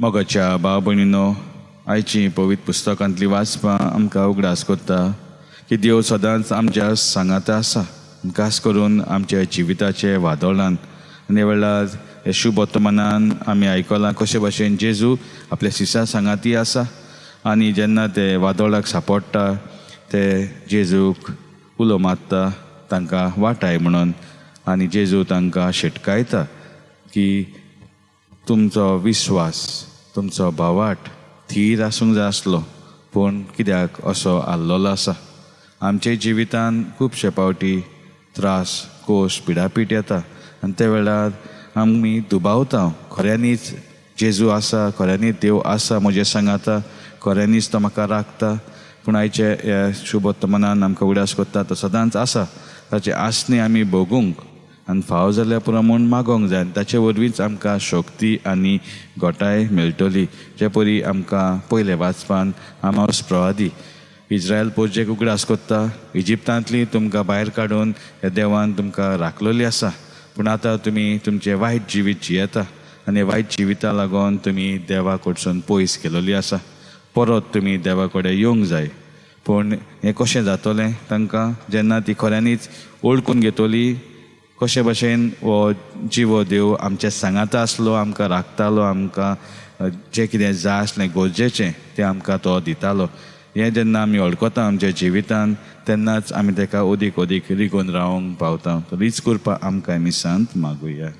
मोगाच्या भाव भयणीनो, आयची पवित्र पुस्तकांतली वाचपां आमकां उगडास करता की देव सदांच आमच्या सांगाता आसा, खास करून आमच्या जिविताचे वादळान. आनी वेळार हे शुभ वर्तमानान आमी आयकलां कशे भाशेन जेजू आपल्या शिसा सांगाती आसा आनी जेन्ना ते वादळाक सांपडटा ते जेजूक उलो मारता तांकां वाटाय म्हणून, आनी जेजू तांकां शिटकायता की तुमचो विस्वास, तुमचो भावाट थीर आसूंक जाय आसलो, पूण कित्याक असो आल्लोलो आसा. आमच्या जिवितान खुबशे फावटी त्रास, कोश, पिडापीट येता आनी त्या वेळार आमी दुबावता खऱ्यांनीच जेजू आसा, खऱ्यांनीच देव आसा म्हजे सांगाता, खऱ्यांनीच तो म्हाका राखता. पूण आयचे ह्या शुभ वर्तमानान आमकां उगडास करता तो सदांच आसा, ताचे आसणे आमी भोगूंक आनी फाव जाल्यार पुरो म्हूण मागोंक जाय आनी ताचे वरवींच आमकां शक्ती आनी घटाय मेळटली. जे परी आमकां पयले वाचपान आमावस प्रवादी इज्रायल पोरजेक उगडास करता, इजिप्तांतली तुमकां भायर काडून ह्या देवान तुमकां राखलेली आसा, पूण आतां तुमी तुमचें वायट जिवीत जियेता आनी वायट जिविता लागून तुमी देवा कडसून पयस गेलोली आसा. परत तुमी देवा कडेन येवंक जाय. पूण हें कशें जातलें तांकां जेन्ना ती खऱ्यांनीच वळखून घेतली कशे भशेन हो जिवो देव आमच्या सांगाता आसलो, आमकां राखतालो, आमकां जें कितें जाय आसलें गरजेचें तें आमकां तो दितालो. हें जेन्ना आमी वळखता आमच्या जिवितान तेन्नाच आमी ताका अदीक अदीक रिगून रावंक पावता. रीच करपाक आमकां मिसांत मागुया.